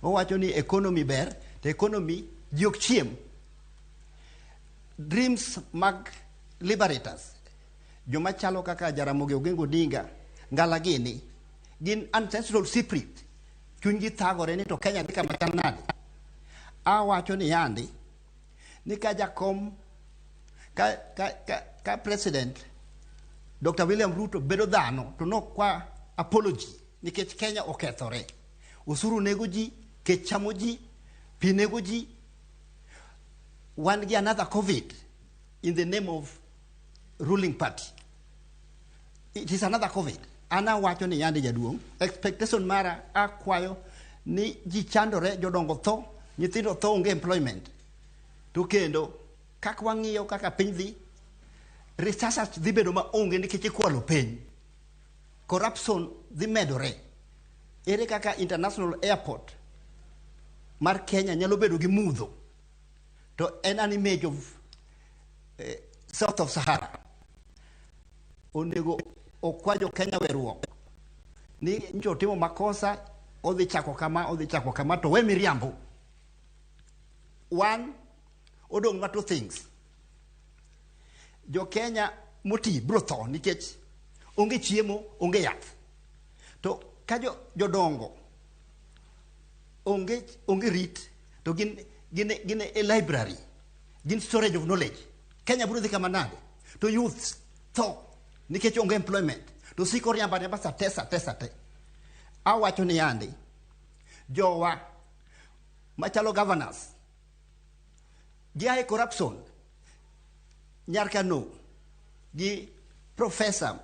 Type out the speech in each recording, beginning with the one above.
Owacho ni economy ber, to economy ji ok chiem. Dreams mag liberators, joma chalo kaka Jaramogi Oginga Odinga, Ngala gini, gin ancestral spirit. Chunygi thagore ni to Kenya dhi kama chal nade. Awacho ni yandi, ni ka jakom, ka president Dr. William Ruto bedo dhano to nokwa apology nikech Kenya okethore. Osuru nego ji, kech chamo ji, pi nego ji. Wan gi another COVID in the name of ruling party. It is another COVID. An awacho ni yande jaduong', expectation mara akwayo ni ji chandore, jodongo tho, nyithindo tho, onge employment. To kendo kaka wang'iyo kaka piny dhi, researchers dhi bedo maonge nikech ikwalo piny. Corruption dhi medore. Ere kaka international airport mar Kenya nyalo bedo gi mudho to en an image of south of Sahara. Onego okwa jo Kenya weruok ni ncho timo makosa, odhi chako kama, odhi chako kama, to we miriambo. One, odong' ma two things. Jo Kenya moti bro tho nikech onge chiemo, onge yath. To ka jodongo onge rit, to gin e library, gin storage of knowledge. Kenya bro dhi kama nade? To youth tho nikech onge employment. To siko riambo ariamba sate, sate, sate. Awacho ni yande, jowa machalo governors, gia e corruption, Nyarkano gi professor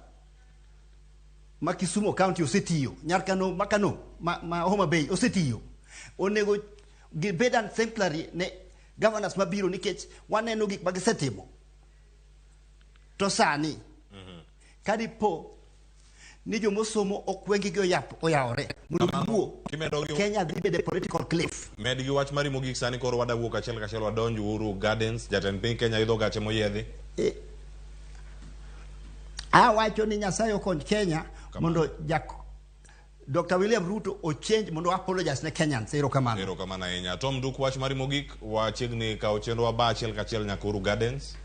ma Kisumu County osetiyo, Nyarkano makano ma Homa Bay osetiyo. Onego gibed exemplary ne governors mabiro nikech waneno gik ma gisetimo. To sani, ka dipo ni jomosomo ok wengegi oyawore mondo giwuo, Kenya dhi bedo e political cliff. Med gi wach mari mogik sani koro wada wuok achiel kachiel wadonj Uhuru Gardens. Jatend piny Kenya idho gache moyiedhi. Awacho ni Nyasaye okony Kenya mondo Dr. William Ruto ochange mondo apologize ne Kenyans. Erokamano. Erokamano ahinya. Tom Duk, wach mari mogik, wachiegni kawo chenro wa ba achiel kachiel nyaka Uhuru Gardens.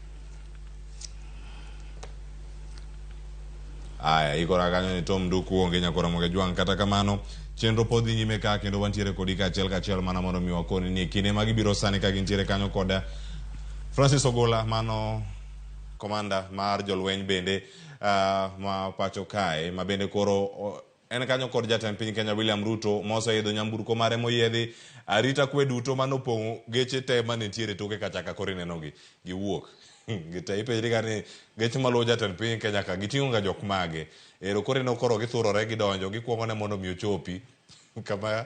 Aya, ikora kanyo ni Tom Nduku onge nyakora Moge Jwang'. Kata kamano, chenro pod dhi nyime ka kendo wantiere kodi ka achiel kachiel mana mondo mi wakoni ni kinde ma gibiro sani ka gintiere kanyo kod Francis Ogola, mano komanda mar jolweny bende ma pacho kae, ma bende koro en kanyo kod jatend piny Kenya William Ruto ma oseidho nyamburko mare moyiedhi. Arita kwe duto manopong'o geche te manentiere toke kacha ka koro inenogi giwuok. Gite ipenjri ga ni geche maluwo jatend piny Kenya ka giting'o ga jok mage. Ero koro ineno koro githurore gidonjo gikuongo ne mondo mi ochopi kama